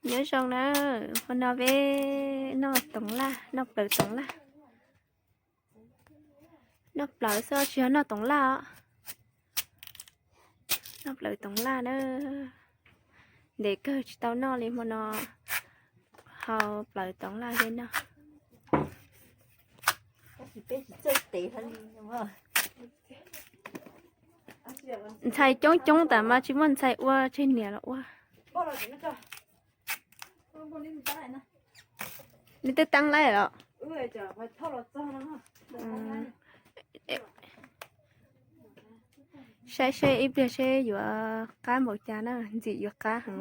Nyob zoo na, hmo no peb noj toov laj, noj plaws toov laj. Noj plaws xwb tsis yog noj toov laj os. Noj plaws toov laj na. Ntev kawg tsis tau noj li, hmo no hau plaws toov laj li no. Ntxhais coob coob tas mas tsis muaj ntxhais ua, tseg niam los ua. Neb twb teeb lawm los? Saib seb ib pliag seb yuav qab npaum cas na, ntxim yuav qab heev.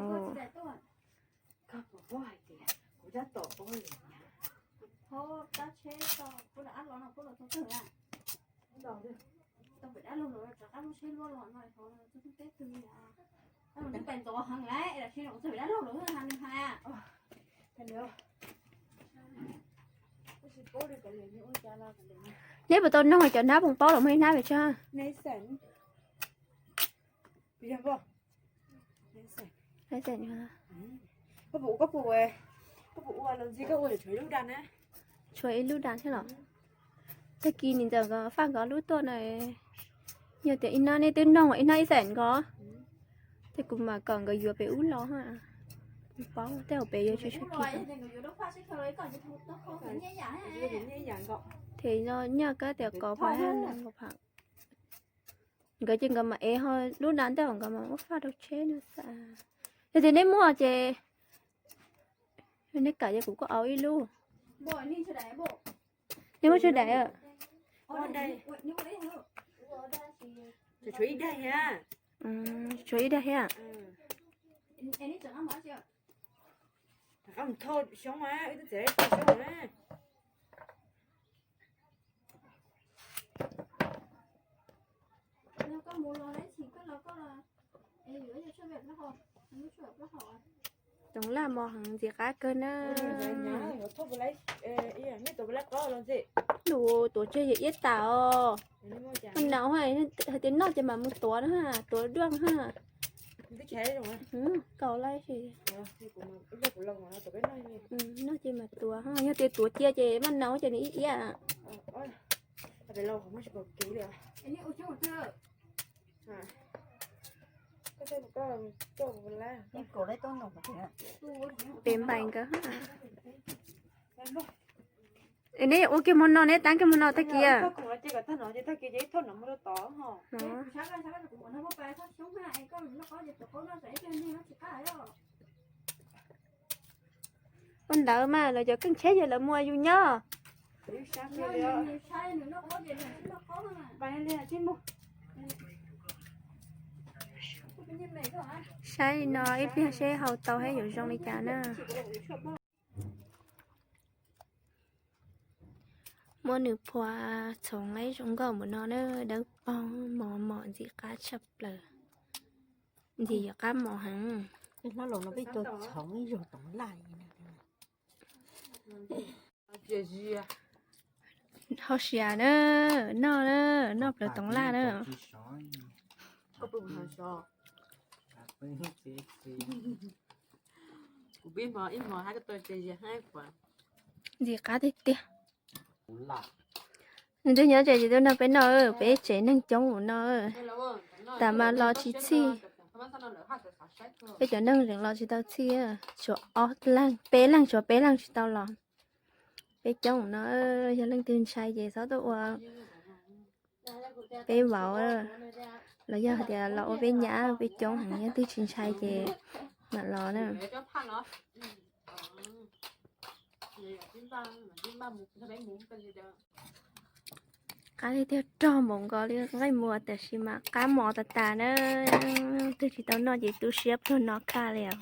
Neb puas tau noog cov hnab poos paub los muaj ib hnab pes tsawg? Tshuav ib lub da thiab los? Tag kis nim ntxawm nkawd faj nkawd lub tuaj na. Yog tias ib hnab nej twb noog ib hnab ib xees nkaus, ces kuv mam kom nkawd yuav pem ub los. Paub tej hauv pem yuav tsum tshuav kis. Ces nyob kab tias kov phav, nkawd ces nkawd mam ev ho lub da ntej hauv nkawd mam muab faj rau tsheb no xav. Yog tias nej muaj ces, yog nej kam ces kuv kuj au ib lub. Nej muab tsawg daim? Tshuav ib daim thiab. Rov qab mus thauj xyoob, wb twb txiav ib tug xyoob na. Toov laj mos heev ntxim qab kawg na. Nws tuav tseg yam iab tas os. Nws nau hais tias noj ces mam mus tuav na, tuav duaj ha. Kaus laj sis. Noj ces mam tuav, yog tias tuav cia ces maj nau ces nws ib iab. Pem npaim nkawd. Es neb yuav ua kiag hmo no, neb tab kiag hmo no tag kis. Ua ntawd mas lawv cov keej tsheb ces lawv muaj yus nyob. Saib no ib pliag seb hau tau thiab yuav zoo li cas na. Muab nws phua txhoov laib zoo nkauj npaum no na, dawb paug mos mos ntxim qab tshaj plaws. Ntxim yuav qab mos heev. Hau siav na, noj na, noj plaws toov laj na. Ntxim qab tiag tiag. Nws twb nyob tsev tsis tau nrog peb noj, peb tsev neeg coob ua no, tas mas los tsis txhij. Peb cov neeg tseem los tsis tau txhij, tshuav ob leeg, peb leeg, tshuav peb leeg tsis tau los. Peb coob no, yog leej twg ntshai ces txhob tuaj ua. Peb vauv, los yog hais tias los ua peb nyab, peb coob heev, yog twg tsis ntshai ces mam los na. Qab tiag tiag, rog npaum nkaus li nqaij muas, tab sis mas qab mos tas tas na. Twg tsis tau noj ces tu siab pluag no kaj li os.